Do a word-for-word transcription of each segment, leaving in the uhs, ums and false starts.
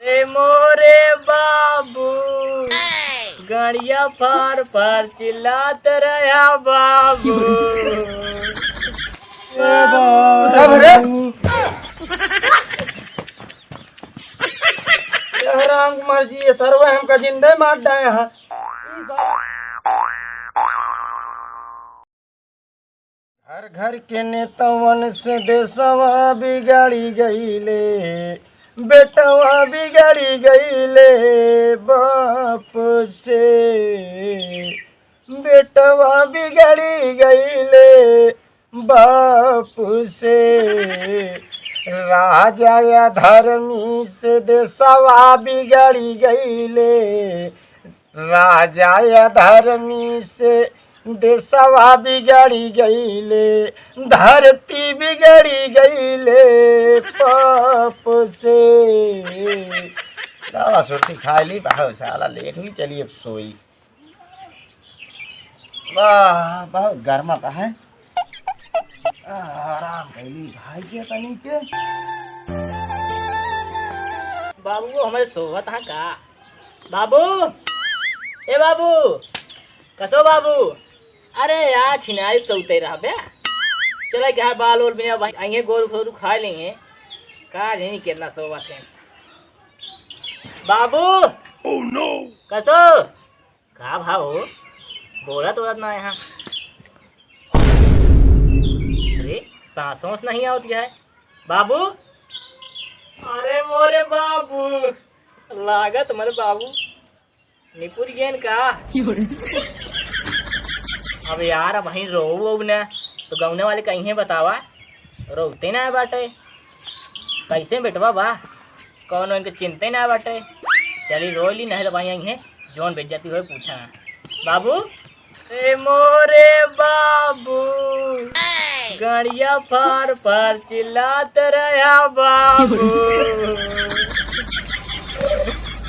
ए मोरे बाबू, गड़िया फार फार चिल्लात रहा बाबू। ए बाबू। अब रे। ए राम कुमार जी, ये सरवा हमका जिंदे मार डाए हैं। ई साला घर घर के नेतवन से देशवा बिगाड़ी गईले, बेटवा बिगाड़ी गईले बाप से, बेटवा बिगाड़ी गईले बाप से। राजा या धर्मी से देशवा बिगाड़ी गईले, राजा या धर्मी से देशवा बिगड़ी गईले, धरती बिगड़ी गईले पाप से। दवा सुरती खा ली, बहुत साला लेट हुई, चलिए अब सोई। वाह, बहुत गर्मा का है। आराम कैली भाई के तनी के। बाबू, हमारे सोवत हाँ का? बाबू, ए बाबू, कसो बाबू? अरे यार, छिनारी सोते रहबे। चला के बाल ओल बिना भाई, आइए गोरू खोरू खा लेंगे। का जानी कितना सोवत है। बाबू! Oh no! कसो? का भा हो? बोलत ओलत ना यहाँ। अरे, सांस वांस नहीं आवत है। बाबू! अरे मोरे बाबू! लागत मोरे बाबू निपुर गेन का? अब यार, अब वहीं रोऊ अब ना, तो गौने वाले कहीं बतावा, रोते ना बाटे। कैसे बेटवा बा? कौनो इनके चिंते ना बाटे। चली रो ली, नहीं तो भाई यहीं है, जौन बेइज्जती होए पूछा ना। बाबू, ए मोरे बाबू, गड़िया फार फार चिल्लात रहा बाबू।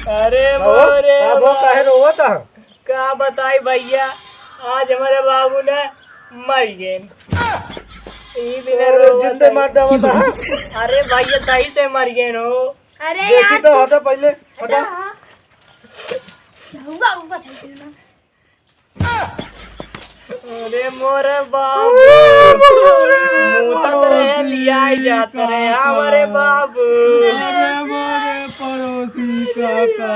अरे बाबू, मोरे बाबू, बाबू। काहे रोवत ह? का बताई भैया, आज हमारे बाबू ने मर गए। ई बिना अरे रोवत जिंदे है। मार डावत ह। अरे भैया, सही से मर गए हो। अरे देखी यार, तो तू हटा पहले, हटा। हटा। क्या हुआ, वो बताइए ना। अरे मोरे बाबू, मुतत रहे, लियाई जात रहे, हमारे बाबू। अरे मोरे पड़ोसी काका,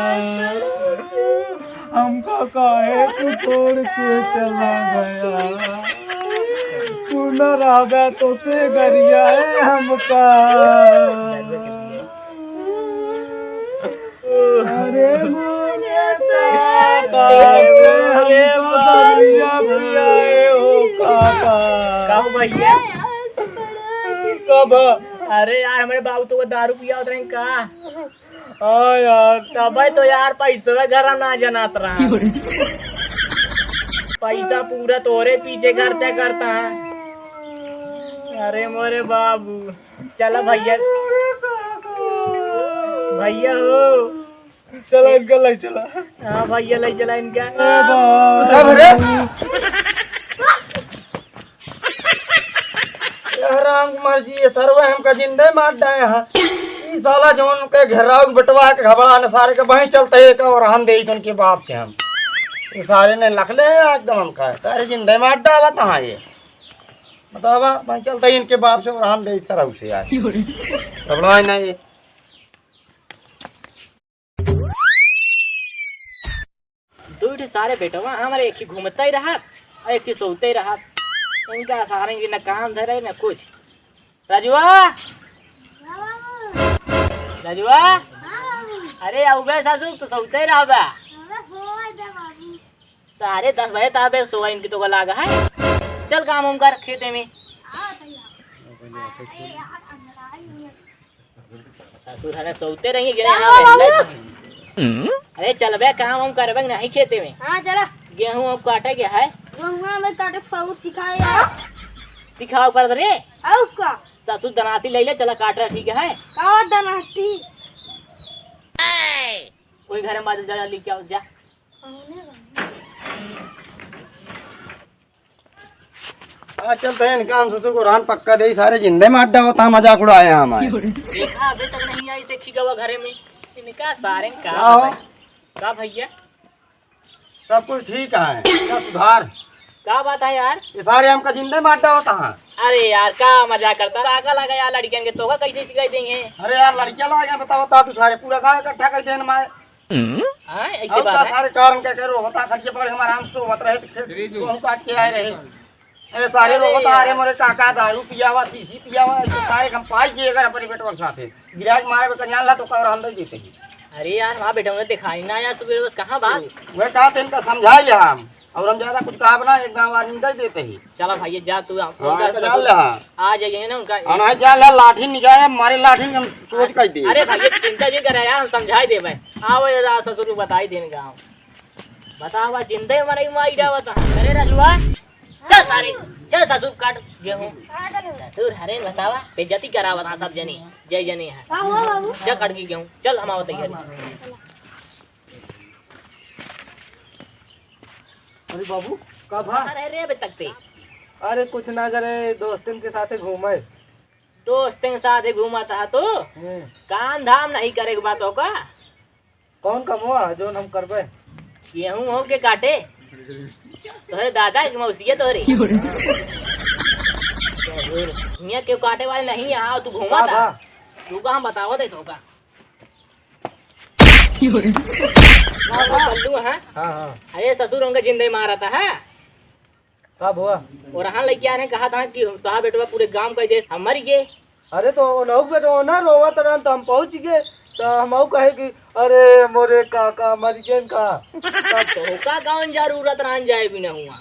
हमका काहे तू छोड़ के चला गया? तू न रहबे तो के गरिया है हमका। अरे मोरे काका, अरे हमका बाबू। दरिया पियाए हो काका। कहू भैया? कब? अरे यार, हमारे बाबू तो वो दारू पिया होत रहे का? हाँ यार। तबे तो यार, पैसवे घर ना जनात रहा। पैसा पूरा तोरे पीछे खर्चा करता है। अरे मोरे बाबू, चला भैया, भैया हो। चला इनका ले चला। हाँ भैया, ले चला इनका। ए बाबा। अब रे। ए राम कुमार जी, ये सरवा हमका जिंदे मार डाए हैं। ई साला जौन के घेराव के बेटवा के घबरा न सारे के वहीं चलते एक और हम दे उनके बाप से हम। ये सारे ने लख ले हैं एकदम हमका। सारे जिंदे मार डावा तहाँ ये। बतावा, वहीं चलते इनके बाप से और हम दे सरऊ से यार। घबराए ना ये। दू ठे सारे बेटवा हमारे एक ही घूमते ही रहत और एक ही सोते ही रहत। इनका सारे की न काम धरे न कुछ। राजुआ, राजुआ, अरे आउबे सासू, तो सोते ही रहबा। सारे दस बजे तबे सोवा इनकी तो लागा है। चल काम हम कर खेते में। ससुर हने सोते रही, गेले क्या यहाँ हुआ बाबू? अरे चलबे, काम हम करबे नहीं खेते में। हाँ, चला। गेहूँ अब काटे के है। गेहूँ में काटे के सौर सिखाए यार। सिखाओ कर रे। आउ का? ससुर दनाती ले ले, चला काट रहा, ठीक है? का दनाती? कोई घर में बाजू जा, जा, लेके आओ, जा। आज चलते हैं, इनका हम ससुर को रान पक्का दे, सारे जिंदे मार डावत, हम मजाक उड़ाए हैं हमारे। देखा, अभी तक नहीं आई से खिगवा घरे में। इनका सारे का का हो? बताई? का भैया? सब कुछ ठीक है, क्या सुधार? का बात है यार? ये सारे हमका जिंदे मार डावत हैं। अरे यार, का मजाक करता? का, का लगा यार लड़कियन के, तोका कैसे सिखाई देंगे? अरे यार, लड़कियां लगा बताओ, ता तू सारे पूरा गांव इकट्ठा कर देन माए। हाँ, ऐसे और बात का है। सारे कारण क्या करो, होता खर्चे पर हमारा हम सोवत रहे तो खेत गेहूं काट के आए रहे। ए, सारे अरे लोग तो, यार। अरे मोरे काका दारू पियावा, शीशी पियावा, ऐसे सारे हम पाई गए अगर अपने बेटवा के साथे। गिराज मारे में कन्यान ला तो कर हम दे देते हैं। अरे यार, वहाँ बेटा उन्हें दिखाई ना यार, सुबह रोज कहाँ बात? वह कहा थे इनका समझा लिया हम, और हम ज्यादा कुछ कहा ना, एक गाँव आदमी दे देते हैं। चला भाई, जा तू, हम हाँ, उनका इनका जान ले हाँ। आ जाइए ना उनका। हाँ, नहीं जान ले, लाठी निकाले, मारे लाठी हम सोच कर दिए। अरे भाई, चिंता नहीं करे यार, हम समझाई देबे। आओ यार, ससुर को बताई देने का हम। बतावा, जिंदे मरई माई डावत। अरे रजुआ, चल सारे, चल ससुर काट गेहूं। ससुर हरे बतावा, बेइज्जती करावत हाँ सब जने, जय जने है। का हुआ बाबू? जा काट के गेहूं, चल हम आवत है घरे। अरे बाबू, का भा? अरे रे अबे तक ते। अरे कुछ ना करे, दोस्तन के साथे घूमे। दोस्तन के साथे घूमत हा तू? हम्म। काम धाम नहीं करे के बात हो का? कौन कमवा है जौन हम करबे? गेहूं हो के काटे? तोहरे दादा के मौसिया तोहरे। हियां केहू काटे वाले नहीं है, तू घूमत का आ। बा? तू का हम बतावत है तोका। का बा? बल्लू है? हाँ, हाँ। अरे ससुर उनका जिंदे मारत है। का भवा? और हाँ लइके आने कहा था कि तोहार बेटवा पूरे गांव का देश हम मर गए। अरे तो ओनहु के बेटवा ना रोवत रहन तो हम पहुँच गए। तो हम कहे कि अरे मोरे काका मर गए का। तब तो का कौन जरूरत रहन जाए भी ना हुआ।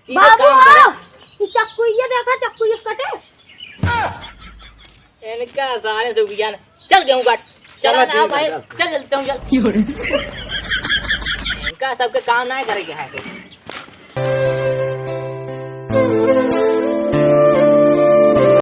सीधे बाबू, काम करे। ई चक्कू ये देखा, चक्कू ये कटे। इनका सारे से ज्ञान। चल गेहूं काट। चला चला ना ठीक है, भाई, चल। चल चलते हूँ, चल। इनका सबके काम ना करे के है।